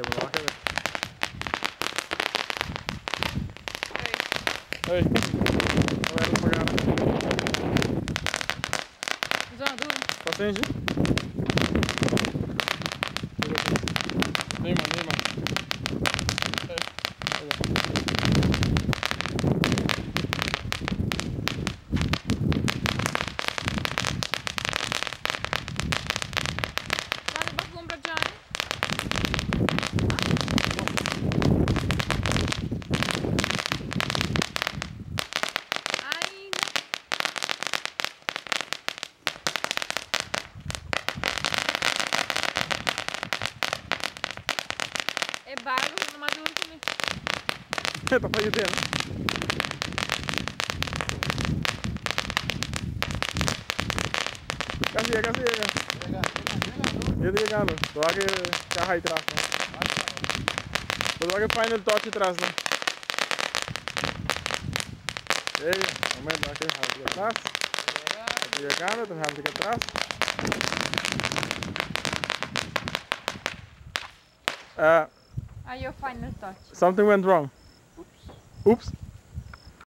bo no a kere. Hey. A ver, pagar. Zo, doei. Pasenshi. Nee man, nee man. Hey. Laat me compra Johnny. Ai, no. E barco no mas duro ku mi. Ta pa yud'é, no? Casi llega, casi llega. Yo estoy llegando. Todavía que caja ahí atrás, ¿no? Todavía que final touch atrás, ¿no? Ok, momento, aquí, aquí atrás. Estoy llegando, tenemos aquí atrás. Ah, your final touch. Something went wrong. Oops. Oops.